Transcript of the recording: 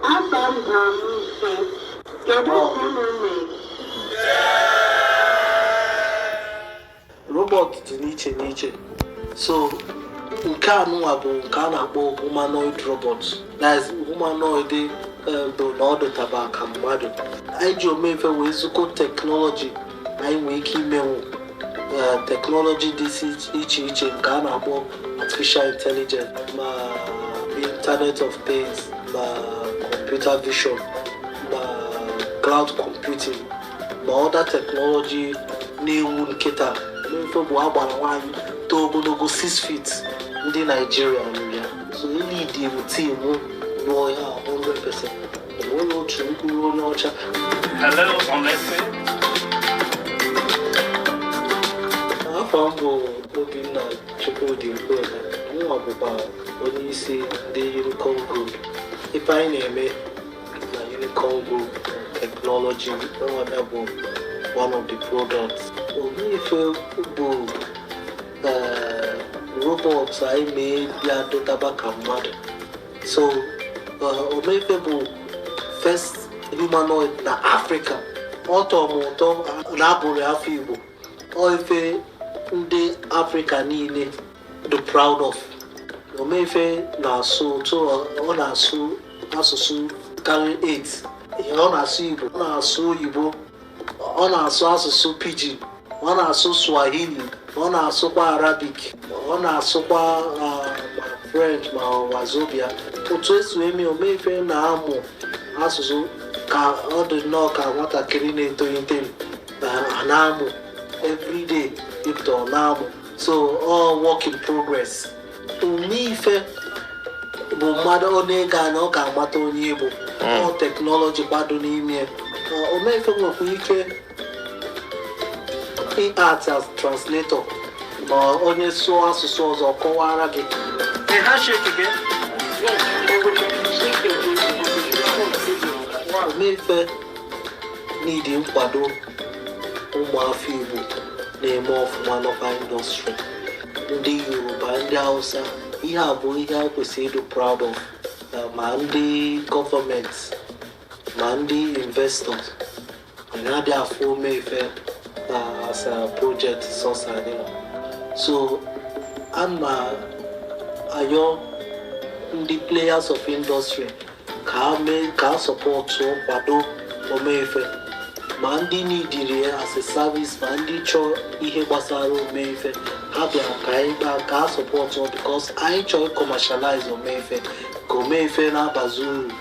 Afa m bụ Omeife. Kedu ka unu mere? Robot dị n'iche n'iche. So nke a nụnwa bụ nke a na-akpọ humanoid robot. That is, humanoid bụ na ọ dụtaba ka mmadụ. Anyị ji Omeife wee zukọ technology anyị nwee ike imenwu technology dị iche iche nke a na-akpọ artificial intelligence, ma Internet of Things, ma computer vision, ma cloud computing, ma other technology na-ewu nkịta. Omeife bụ agbara nwaanyị too ogologo 6 feet. Ndị Naijiria rụrụ ya, so elidi m team rụọ ya 100%. Enweghị otu mkpụrụ onye ọcha. Hello, Omeife. Afa m bụ Obinna Chukwudi Nkwueme. Mụnwa bụkwa onye isi ndị Unicorn Group. Ife anyị na-eme na Unicorn Group, technology nwa bụ one of the products. Omeife bụ robot anyị mee bịa dotaba ka mmadụ. So Omeife bụ first humanoid na Africa. Ọ tọrọ m ụtọ na abụrụ afọ Igbo. Ọ ife ndị Afrịka niile dị proud of. Omeife na-asụ otu ọ na-asụ asụsụ karịrị 8. Ọ na-asụ Igbo, ọ na-asụ oyibo, ọ na-asụ asụsụ Pidgin, ọ na-asụ Swahili, ọ na-asụkwa Arabic, ọ na-asụkwa ma French ma Wazobia. Otu esi eme Omeife na-amụ asụsụ ka ọ dị nnọọ ka nwatakịrị na-etolite na-amụ everyday ịpụta, ọ na-amụ. So all work in progress. Omeife bụ mmadụ ọ na-ege anya, ọ ga-amata onye Igbo. Ọ technology gbado n'ime. Omeife nwekwa ike act as translator ma onye sụọ asụsụ ọzọ kọwara gị. A handshake again. Yes, I would appreciate your visit. Omeife n'idi nkwado ụmụafọ Igbo na-eme ọfụma nọkwa industry, ndị Yoruba, ndị Hausa. Ihe a bụ ihe a kwesịrị ịdị proud of, ma ndị gọọmenti ma ndị investors. Anyị adịghị afụ Omeife as a project sọsọ anyị nọ. So ama ayọ ndị players of industry ka ha mee ka ha support, kwado Omeife, ma ndị nidiri ya as a service, ma ndị chọọ ihe gbasara Omeife, ha bịara ka anyị gbaa ka ha support, because anyị chọrọ commercialize Omeife ka Omeife na-abazi uru.